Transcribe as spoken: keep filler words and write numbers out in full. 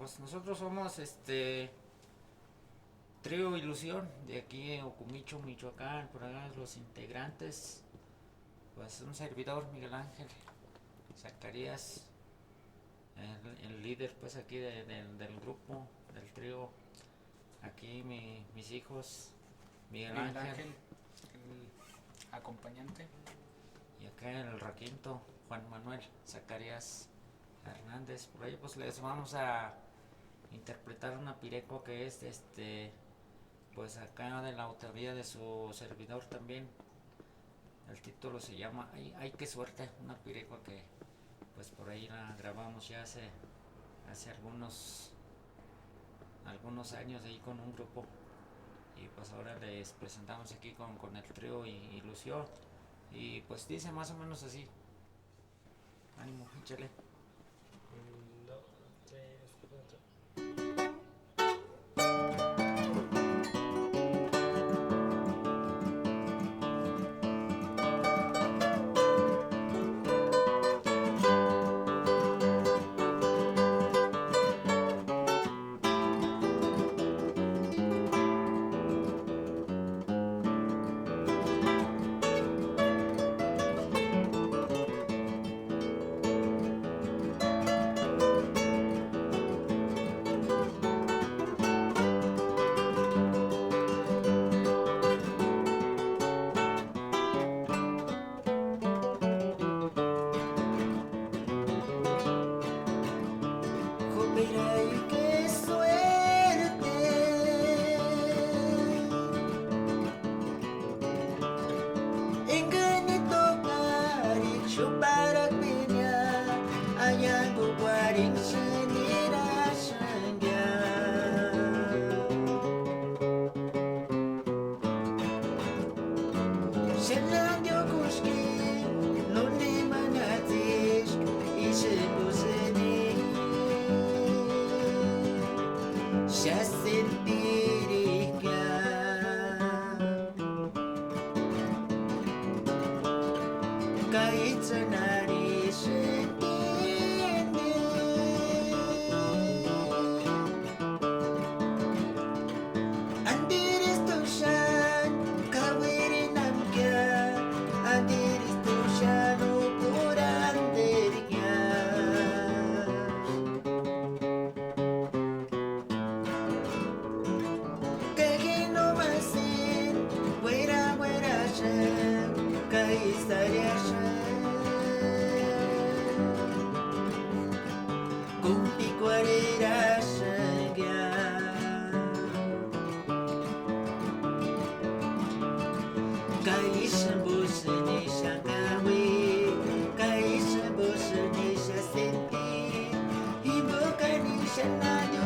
Pues nosotros somos este trío Ilusión de aquí en Ocumicho, Michoacán, por acá los integrantes, pues un servidor, Miguel Ángel, Zacarías, el, el líder pues aquí de- del, del grupo, del trío. Aquí mi- mis hijos, Miguel Miguel Ángel Ángel, el acompañante. Y acá el requinto, Juan Manuel Zacarías Hernández. Por ahí pues les vamos a interpretar una pirecua que es este, pues acá de la autoría de su servidor también. El título se llama Ay, ay, qué suerte, una pirecua que pues por ahí la grabamos ya hace, hace algunos, algunos años ahí con un grupo. Y pues ahora les presentamos aquí con, con el trío y, y Lucio. Y pues dice más o menos así. Ánimo, échale. Un, dos, tres, cuatro. Jupirai, qué suerte. Engañito kari chuparakpiña, ayangu kuarinksïni nirasïngia. Xenandi okuski, nónema natsiska, ísï kusïni, xásïni tirikia. Ka itsïni arhisïndi. Andiristu xáni kauirinamkia, andiristu xáni ukurandirikia. Ka ji no masïni uera ueraxani, ka ísï arhiaxani, kumpikuarheraxankia. Ka ísï jimposïni xáni kauia, ka ísï jimposïni xásïndi, jimpokani xáni